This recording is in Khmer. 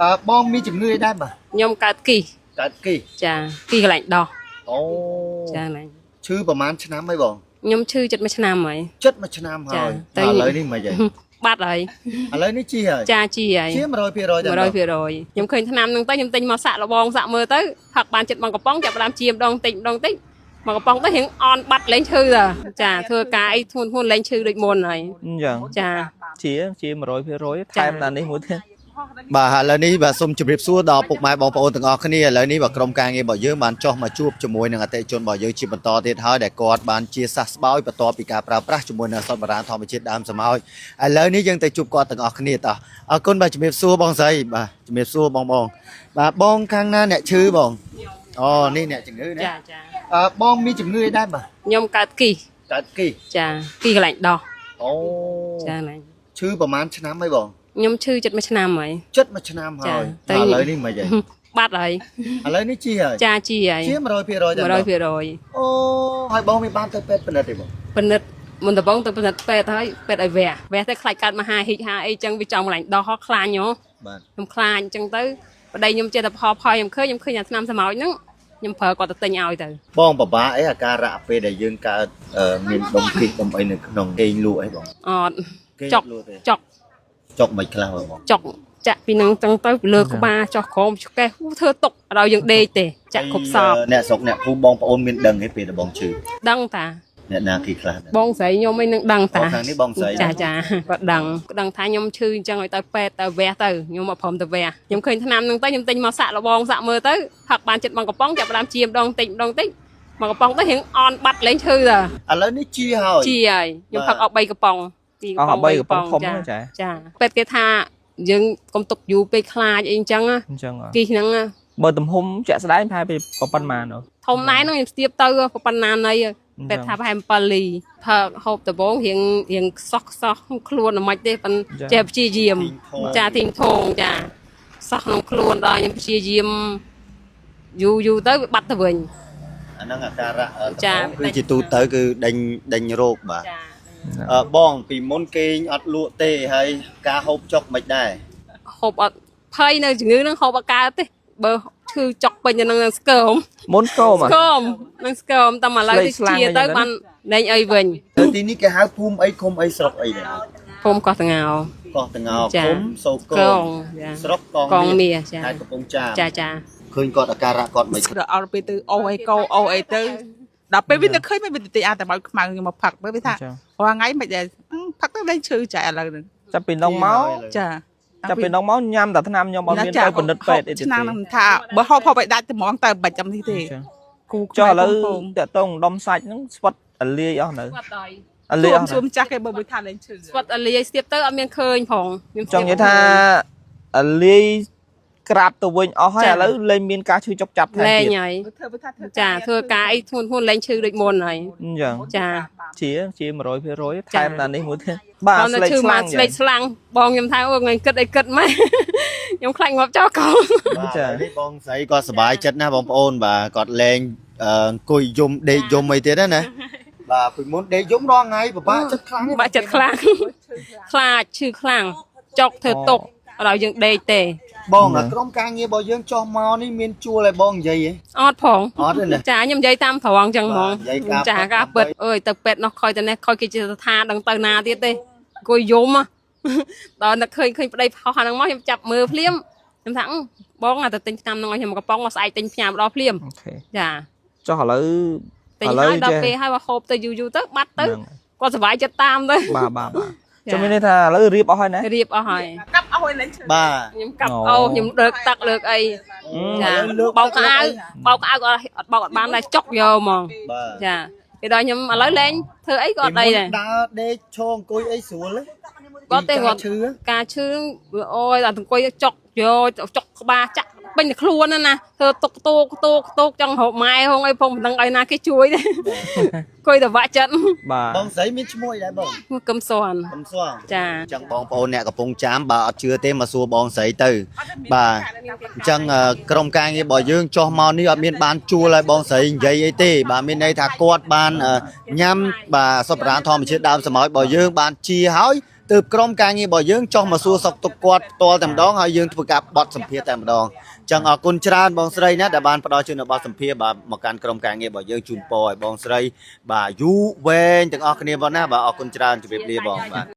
អឺបងមានជំងឺអីដែរបាទ ខ្ញុំកើតគី កើតគី ចាគីកន្លែងដោះ អូ ចាហ្នឹង ឈឺប្រហែលឆ្នាំហើយបង ខ្ញុំឈឺចិត្តមួយឆ្នាំហើយ ចិត្តមួយឆ្នាំហើ ចា យ តែ ឥឡូវនេះមិនហី បាត់ហើយ ឥឡូវនេះជាហើយ ចាជាហើយ ជា100%តែម្ដង 100%ខ្ញុំឃើញថ្នាំហ្នឹងទៅខ្ញុំទិញមកសាក់លបងសាក់មើលទៅផឹកបានចិត្តមកកំប៉ុងចាប់ផ្ដើមជាម្ដងតិចម្ដងតិចមកកំប៉ុងទៅរៀងអន់បាត់លែងឈឺតាចាធ្វើការអីធ្ងន់ធ្ងរលែងឈឺដូចមុនហើយ អញ្ចឹង ចា ជា100%ថែមតានេះមួយទៀត បាទឥឡូវនេះបាទសូមជម្រាបសួរដល់ពុកម៉ែបងប្អូនទាំងអស់គ្នាឥឡូវនេះបាទក្រុមការងាររបស់យើងបានចុះមកជួបជាមួយនឹងអតិថិជនរបស់យើងជាបន្តទៀតហើយដែលគាត់បានជាសះស្បើយបន្ទាប់ពីការប្រើប្រាស់ជាមួយនឹងឱសថបុរាណធម្មជាតិដើមសមោចឥឡូវនេះយើងទៅជួបគាត់ទាំងអស់គ្នាតោះអរគុណបាទជម្រាបសួរបងស្រីបាទជម្រាបសួរបងបងបាទបងខាងណាអ្នកឈឺបងអូនេះអ្នកជំងឺណា ចាចា អឺបងមានជំងឺអីដែរបាទ ខ្ញុំកើតគី កើតគី ចាគីកន្លែងដោះ អូ ចាហ្នឹង ឈឺប្រហែលឆ្នាំហើយបង ខ្ញុំឈឺចិត្តមួយឆ្នាំហើយ ចិត្តមួយឆ្នាំ ចា ហើយ តែ ឥឡូវនេះមិនហី បាត់ហើយ ឥឡូវនេះជាហើយ ចាជាហើយ ជា100%តែម្ដង 100% អូហើយបងមានបានទៅពេទ្យពិនិត្យទេបង ពិនិត្យមុនដំបូងទៅពិនិត្យពេទ្យហើយពេទ្យឲ្យវះវះទៅខ្លាចកើតមហាហ៊ីកហាអីចឹងវាចំកន្លែងដោះហោះខ្លាញ់ហ៎ បាទ ខ្ញុំខ្លាចអញ្ចឹងទៅប្តីខ្ញុំចេះតែផលផលខ្ញុំឃើញខ្ញុំឃើញអាថ្នាំសម្ោចហ្នឹងខ្ញុំប្រើគាត់ទៅទិញឲ្យទៅ បងបបាអីអាការៈពេលដែលយើងកើតអឺមានដុំគិះដុំអីនៅក្នុងគេងលក់អីបង អត់ គេង ចុក លក់ទេ ចុក ចុកមិនខ្លះបង ចុកចាក់ពីហ្នឹងចឹងទៅលើក្បាលចុះក្រោមឆ្កេះហ៊ូធ្វើទុកអត់ឲ្យយើងដេកទេចាក់គ្រប់សព អ្នកស្រុកអ្នកភូមិបងប្អូនមានដឹងទេពេលដែលបងឈឺ ដឹងតា អ្នកណាគេខ្លះដែរ បងស្រីខ្ញុំអីនឹងដឹងតា អូខាងនេះបងស្រី ចាចាគាត់ដឹងគាត់ដឹងថាខ្ញុំឈឺអញ្ចឹងឲ្យទៅពេទ្យទៅវះទៅខ្ញុំមកព្រមទៅវះខ្ញុំឃើញថ្នាំហ្នឹងទៅខ្ញុំទិញមកសាក់លបងសាក់មើលទៅផឹកបានចិត្តមកកំប៉ុងចាប់ផ្ដើមជាម្ដងតិចម្ដងតិចមកកំប៉ុងទៅរៀងអន់បាត់លែងឈឺតា ឥឡូវនេះជាហើយ ជាហើយខ្ញុំផឹកអស់3កំប៉ុងពីរ អស់ កំប៉ុង 3កំប៉ុងធំ ចា ហ្នឹងចា ចាពេទ្យគេថាយើងកុំទុកយូរពេកខ្លាចអីអញ្ចឹងណា អញ្ចឹង គីហ្នឹងណា បើទំហំជាក់ស្ដែងប្រហែលពីប៉ុន្មាននោះ ធំណែហ្នឹងខ្ញុំស្ទាបទៅប៉ុណ្ណាណីពេទ្យថាប្រហែល7លីផឹកហូបដំបងរៀងរៀងខ្សោះខ្សោះក្នុងខ្លួនមិនទេប៉ុន្តែចេះព្យាយាម ចាធីងធងចាសោះក្នុងខ្លួនដល់ខ្ញុំព្យាយាមយូរយូរទៅវាបាត់ទៅវិញ អាហ្នឹងអាការៈអឺ ចា គឺជាទូទៅគឺដេញដេញរោគបាទ ចា អឺបងពីមុនគេងអត់លក់ទេហើយការហូបចុកមិនដែរ ហូបអត់ភ័យនៅជំងឺហ្នឹងហូបអត់កើតទេបើឈឺចុកពេញទៅនឹងស្គម មុនស្គម ស្គមនឹងស្គមតែមកឥឡូវ ស្លេកស្លាំង ទៅជាទៅ អីចឹង បានលែងអីវិញ ទៅទីនេះគេហៅភូមិអីឃុំអីស្រុកអីដែរ ភូមិកោះតងោ កោះតងោ ចា ឃុំសូក ក ង ងចា ស្រុកកង កងមាសចា ខេត្តកំពង់ចាម ចាចា ឃើញគាត់អាការៈគាត់មិន ដល់អត់ពេលទៅអូអីកោអូអីទៅដល់ពេលវានឹកឃើញមិនវាទៅអាតែមកខ្មៅខ្ញុំមកផឹកទៅវាថា អញ្ចឹង រាល់ថ្ងៃមិនដែរផឹកទៅលែងឈឺចាឥឡូវហ្នឹង ចាប់ពីនោះមក ចា ចាប់ពីនោះមកញ៉ាំតែថ្នាំខ្ញុំអត់មានទៅពិនិត្យពេទ្យអីទេ ឆ្នាំហ្នឹងថាបើហូបហូបឲ្យដាច់ត្មងទៅមិនចាំនេះទេគូ ចុះឥឡូវតកតងដុំសាច់ហ្នឹងស្វិតអាលាយអស់នៅ ស្វាត់ហើយ អាលាយអស់ សួរម្ចាស់គេបើមួយថាលែងឈឺ ស្វាត់អលាយស្ទាបទៅអត់មានឃើញផងខ្ញុំ ចង់និយាយថាអាលាយក្រាបទៅវិញអស់ហើយឥឡូវលែងមានការឈឺចុកចាប់ថែម លែង ទៀត ហើយ ធ្វើវាថាធ្វើ ចាធ្វើការអីធ្ងន់ធ្ងរលែងឈឺដូចមុនហើយ អញ្ចឹង ចា ជា100%ថែមតានេះមួយទៀតបាទ គាត់នៅ ស្លេក ឈឺ ស្លាំង មកស្លេកស្លាំងបងខ្ញុំថាអូថ្ងៃគិតអីគិតម៉េច ខ្ញុំខ្លាចងាប់ចោលកូន បាទឥឡូវនេះបងស្រីគាត់សប្បាយចិត្តណាស់បងប្អូនបាទគាត់លែងអឺអង្គុយយំដេកយំអីទៀតណាណាបាទពីមុនដេកយំរាល់ថ្ងៃពិបាកចិត្តខ្លាំង បាក់ចិត្តខ្លាំងខ្លាចឈឺខ្លាំងចុកធ្វើទុកអត់ឲ្យយើងដេកទេ បងអាក្រុមការងាររបស់យើងចុះមកនេះមានជួលឲ្យបងនិយាយហ៎ អត់ផង អត់ទេណា ចាខ្ញុំនិយាយតាមត្រង់ចឹងហ្មង បាទនិយាយការ ចាការពិតអើយទៅពេទ្យនោះខយទៅនេះខយគេជាស្ថានដឹងទៅណាទៀតទេអង្គុយយំហ៎ ដល់នឹកឃើញឃើញប្តីផុសអាហ្នឹងមកខ្ញុំចាប់មើលភ្លាមខ្ញុំថាអឺបងអាទៅទិញថ្នាំហ្នឹងឲ្យខ្ញុំកំប៉ុងមកស្អែកទិញផ្ញើមកដល់ភ្លាម អូខេ ចា ចុះឥឡូវ ទិញហើយដល់ពេលហើយមកហូបទៅយូរយូរទៅបាត់ទៅគាត់សុបាយចិត្តតាមទៅ បាទបាទបាទចាំមានន័យថាឥឡូវរៀបអស់ហើយណា រៀបអស់ហើយ កាប់អស់ឲ្យលែងឈឺ បាទ ខ្ញុំកាប់ អូ អូខ្ញុំលើកទឹកលើកអីចា ឥឡូវលើក បោកក្អៅបោកក្អៅក៏អត់បោកអត់បានដែរចុកយកហ្មង បាទ ចាគេដល់ខ្ញុំឥឡូវលែងធ្វើអីក៏អត់អីដែរ ដើរដេកឈរអង្គុយអីស្រួលទេ គាត់ទេគាត់ ឈឺ ការឈឺវាអូយដល់អង្គុយចុកយកចុកក្បាលចាក់ពេញតែខ្លួនណាណាធ្វើទុកតូកតូកតូកចង់រកម៉ែហងអីផងមិនដឹងឲ្យណាគេជួយទេ អង្គុយតែវាក់ចិត្ត បាទ បងស្រីមានឈ្មោះអីដែរបង កឹមសន់ កំសង ចា អញ្ចឹងបងប្អូនអ្នកកំពង់ចាមបើអត់ជឿទេមកសួរបងស្រីទៅបាទអញ្ចឹងអឺក្រុមការងាររបស់យើងចុះមកនេះអត់មានបានជួលឲ្យបងស្រីនិយាយអីទេបាទមានន័យថាគាត់បានអឺញ៉ាំបាទសុបរានធម្មជាតិដើមសមោចរបស់យើងបានជាហើយ ទើបក្រុមការងាររបស់យើងចុះមកសួរសុខទុក្ខគាត់ផ្ទាល់តែម្ដងហើយយើងធ្វើការបត់សម្ភារតែម្ដងអញ្ចឹងអរគុណច្រើនបងស្រីណាដែលបានផ្ដល់ជូននៅបទសម្ភារបាទមកកាន់ក្រុមការងាររបស់យើងជូនពរឲ្យបងស្រីបាទយូរវែងទាំងអស់គ្នាបងណាបាទអរគុណច្រើនជម្រាបលាបងបាទ។